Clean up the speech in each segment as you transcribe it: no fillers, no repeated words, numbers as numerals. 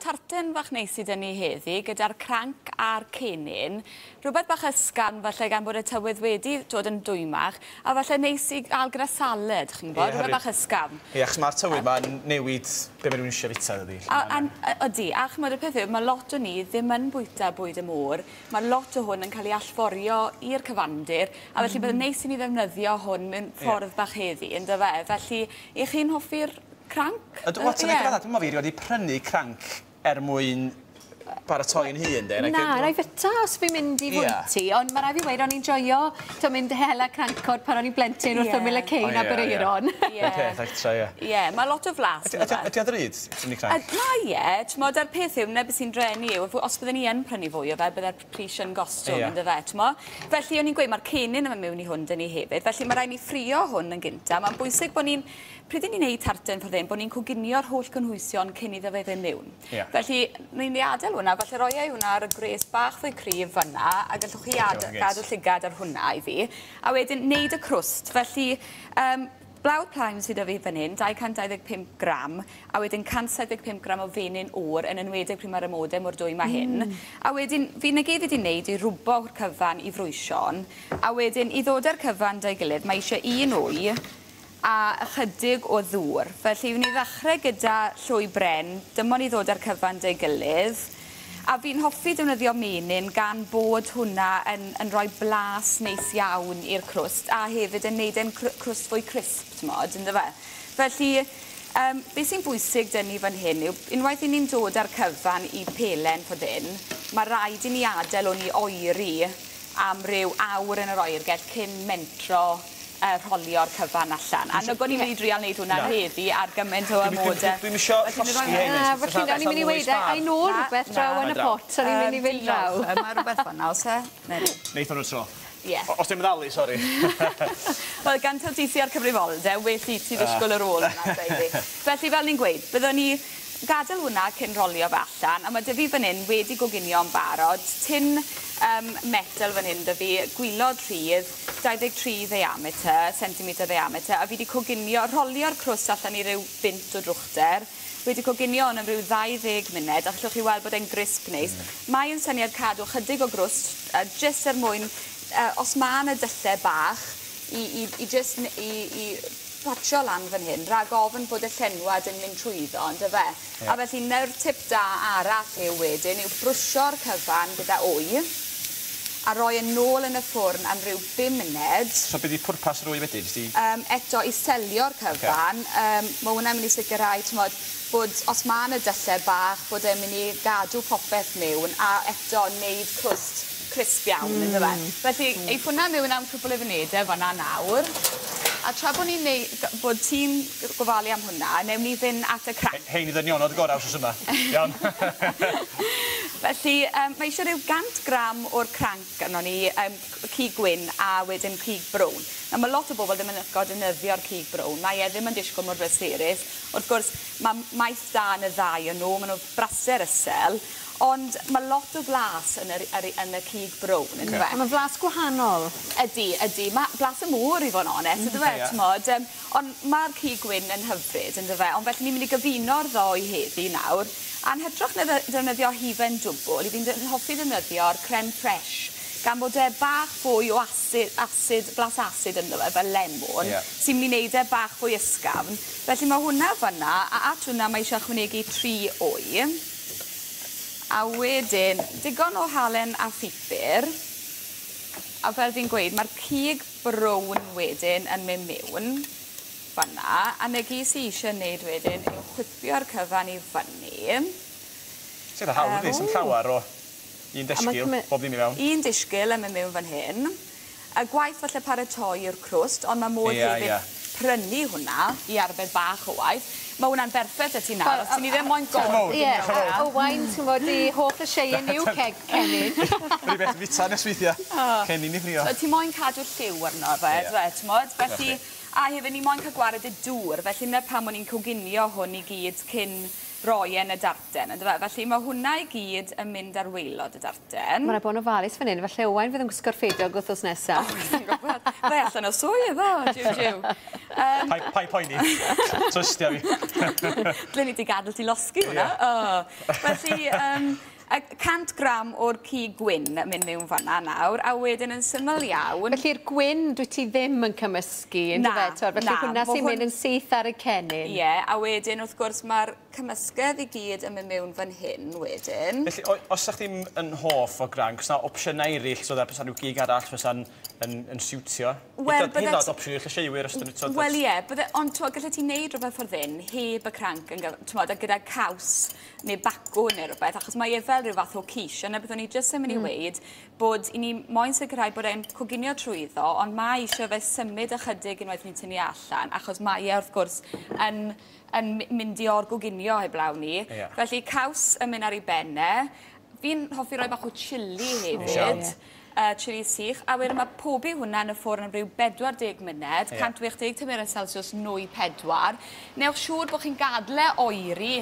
tarten fach neis sydd 'da ni heddi gyda'r cranc a'r cennin. Rhywbeth bach ysgafn falle gan bod y tywydd wedi dod yn dwymach a falle neis i ga'l gyda salad chi'n gwbod rhywbeth bach ysgafn. Ie achos ma'r tywydd 'ma'n newid be' ma' rywun isio fita dydi? A a'n ydi a ch'mod y peth yw ma' lot o ni ddim yn bwyta bwyd y môr. Ma' lot o hwn yn ca'l 'i allforio i'r cyfandir a felly bydde'n neis i ni ddefnyddio hwn mewn ffordd bach heddi on'd yfe? Felly 'ych chi'n hoffi'r cranc? Ydw wel ti'n yy dwi'm me'wl fi erioed 'di prynu cranc er mwyn paratoi 'yn hun 'de. Na rai fita os fi'n mynd i fwyty ond ma' rai' fi weud o'n i'n joio t'o' mynd hela crancod pan o'n i'n blentyn wrth ymyl y cei yn Aberaeron. Ie. Un peth extra ie. Ie ma' lot o flas ynddo fe. Ydi o'n ddrud prynu cranc? Mae e t'mod a'r peth yw 'na be' sy'n drueni yw os bydden i yn prynu fwy o fe bydde'r pris yn gostwng on'd yfe t'mo'? Felly o'n i'n gweud ma'r cennin yn myn' miwn i hwn 'dyn ni hefyd felly ma' rai' ni ffrio hwn yn gynta ma'n bwysig bo' ni'n pryd 'yn ni'n neud tarten ffordd 'yn bo' ni'n coginio'r holl gynhwysion cyn iddo fe fyn' miwn. Ie. Felly ni'n myn' i adel hwnna falle roi e hwnna ar y gwres bach fwy cryf fan 'na a gallwch chi gadw llygad ar hwnna i fi. A wedyn neud y crwst felly blawd plaen sy 'da fi fan hyn 225 gram a wedyn 175 gram o fenyn o'r yn enwedig pryd ma'r amode mor dwym â hyn. A wedyn fi 'na gyd fi 'di neud i rwbo'r cyfan i frwysion a wedyn i ddod â'r cyfan 'da'i gilydd mae isie un wy a ychydig o ddŵr. Felly wn i ddechrau gyda llwy bren, dim ond i ddod â'r cyfan 'da'i gilydd. A fi'n hoffi defnyddio menyn gan bod hwnna yn yn rhoi blas neis iawn i'r crwst a hefyd yn neud e'n crwst fwy crisp t'mod on'd yfe? Felly be' sy'n bwysig 'da ni fan hyn yw unwaith 'yn ni'n dod â'r cyfan i pelen ffordd 'yn ma' raid i ni adel 'wn i oeri am ryw awr yn yr oergell cyn mentro rholio'r cyfan allan. A nag o'n i'n mynd i drial neud hwnna heddi ar gymaint o amode. Dwi'm isio llosgi hein. Na, felly o'n i'n mynd i weud ai nôl rhywbeth draw yn y pot o'n i'n mynd i fynd draw. Mae rhywbeth fan'na o's e? Neith hwnnw tro. Ie. Os dim yn ddalu, sori. Wel gan taw ti sy â'r cyfrifoldeb, well i ti ddisgwyl ar ôl hwnna Daisy. Felly fel ni'n gweud, byddwn ni gadael hwnna cyn rolio fe allan, a ma' 'dy fi fan 'yn wedi goginio'n barod, tin metal fan hyn 'dy fi, gwilod rhydd, 23 ddiameter, centimeter diameter, a fi 'di coginio, rolio'r crwst allan i ryw bint o drwchder, wedi coginio hwn am ryw 20 munud, a allwch chi weld bod e'n grisp neis. Mae yn syniad cadw chydig o grwst, jyst er mwyn, os ma' 'na dylle bach, i jyst i patsio lan fan hyn, rhag ofn bod y llenwad yn mynd trwyddo, on'd yfe? A felly 'na'r tip da arall yw wedyn yw brwsio'r cyfan gyda wy a roi e nôl yn y ffwrn am ryw 5 munud. So be' 'di pwrpas yr wy wedyn jyst i... Eto i selio'r cyfan ma' hwnna'n mynd i sicrhau t'mod bod os ma' 'na dylle bach bod e'n mynd i gadw popeth mewn a eto neud crwst crisp iawn mm. on'd yfe? Felly eith hwnna mewn am cwpwl o funede fan 'na nawr. A tra bo' ni'n bod ti'n gofalu am hwnna, newn ni fynd at y cranc. Hein i ddynion gorau wsos yma. Iawn. Felly mae eisiau rhyw 100 gram o'r cranc arnon ni, cig gwyn a wedyn cig brown. Nawr ma' lot o bobl ddim yn lico defnyddio'r cig brown, mae e ddim yn disgwyl mor bleserus. Wrth gwrs, ma' maeth da yn y ddau o nhw, ma' nhw braser ysel, ond ma' lot o flas yn yr yn y cig brown, on'd yfe? A ma' flas gwahanol. Ydi, ydi. Ma' blas y môr i fod yn onest, on'd yfe, t'mod, ond ma'r cig gwyn yn hyfryd, on'd yfe? Ond felly ni'n mynd i gyfuno'r ddou heddi nawr, a'n hytrach na defnyddio hufen dwbwl, 'yf fi'n hoffi defnyddio'r creme fraiche, gan bod e bach fwy o asid, blas asid ynddo fe, fel lemon, sy'n mynd i neud e bach fwy ysgafn. Felly ma' hwnna fan'na, a at hwnna mae isie ychwanegu 3 wy. A wedyn, digon o halen a phupur. A fel fi'n gweud, ma'r cig brown wedyn yn mynd mewn fan'na, a 'na gyd sy isie neud wedyn yw chwipio'r cyfan i fyny. Sy'n eitha hawdd ydi, sim llawar o un disgyl, bob dim i fewn. Un disgyl yn mynd mewn fan hyn. Y gwaith falle paratoi yw'r crwst, ond ma' modd hefyd prynu hwnna i arbed bach o waith. Mae hwnna'n berffeth i ti nawr, os ti'n ni ddim moyn gorfod. Ie, Owain, ti'n gwbod, 'i hoff lysieuyn yw cennin. Yr unig beth fita nosweithia, cennin i ffrio. So ti moyn cadw lliw arno fe, t'mod? Felly, a hefyd ni moyn cael gwared y dŵr, felly 'na pam o'n i'n coginio hwn i gyd cyn roi yn y darten, yndyfe? Felly mae hwnna i gyd yn mynd ar waelod y darten. Mae'n bod yn ofalus fan hyn, falle Owain fydd yn gwisgo'r ffeidog wythnos nesaf. O, fi'n gwybod. Fe allan o swydd, o, jiw, jiw. Pai poeni, trystia fi. Dlen ni di gadael ti losgi hwnna. Oh. Felly, 100 gram o'r cig gwyn yn mynd mewn fanna nawr, a wedyn yn syml iawn. Felly'r gwyn dwi ti ddim yn cymysgu, yndyfe? Felly hwnna sy'n mynd yn syth ar y cennin. Ie, a wedyn wrth gwrs mae'r cymysgedd i gyd yn mynd mewn fan hyn wedyn. Felly, os ydych chi'n yn hoff o granc, oes 'na opsiynau eraill, so fysa rhyw gig arall fysa'n yn siwtio? Wel, bydde... Hyd yn oed opsiwn i'r llysieuwyr, os dyn nhw... Wel ie, bydde, ond t'mod, gallet ti wneud rhywbeth ffordd hyn, heb y cranc, yn, t'mod, a gyda caws neu bacwn neu rhywbeth, achos mae e fel rhyw fath o quiche, a byddwn ni jyst yn mynd i weud bod i ni moyn sicrhau bod e'n coginio trwyddo, ond mae eisiau fe symud ychydig unwaith ni'n tynnu allan, achos mae e wrth gwrs yn mynd i orgoginio heblaw ni. Yeah. Felly caws yn mynd ar ei benne. Fi'n hoffi rhoi bach o chilli hefyd. Chilli sych, a wedyn mae pobi hwnna yn y ffwrn am ryw 40 munud, 180 tymheredd Celsius 9.4. Newch siŵr bod chi'n gadle oeri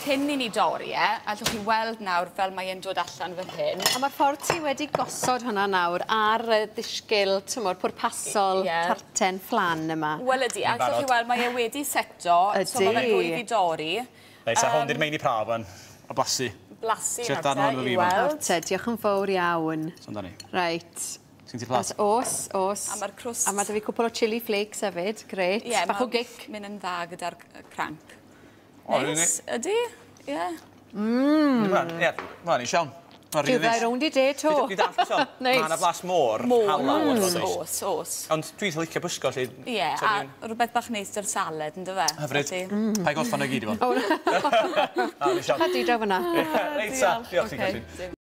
cyn i ni dorri e, a allwch chi weld nawr fel mae e'n dod allan fan hyn. A mae'r ffordd ti wedi gosod hwnna nawr ar y ddisgyl, tymor, pwrpasol tarten flan yma. Wel ydy, a allwch chi weld mae e wedi seto, so mae fe'n rhwydd i dorri. Reit, a hwn di'r meini prawf yn, o blasu. Blasu nawr te, i weld. Te, diolch yn fawr iawn. So amdani. Reit. Sgyn ti plat? Os, os. A mae'r crwst. A mae 'da fi cwpl o chilli flakes hefyd, grêt. Ie, bach o gic. Mynd yn dda gyda'r cranc. Neis, ydy? Ie. Ie, mae'n neis iawn. Dwi'n ddau rownd i de to. Dwi'n dallt so. Mae yna flas môr, halaw. Oes, oes. Ond dwi'n licio bysgod, lle... Ie, a rhywbeth bach neis dy'r salad, ynddo fe? Hyfryd. Paid gorffan o'i gyd i fod. A di draw fyna. Reit, ta. Diolch ti, Catrin.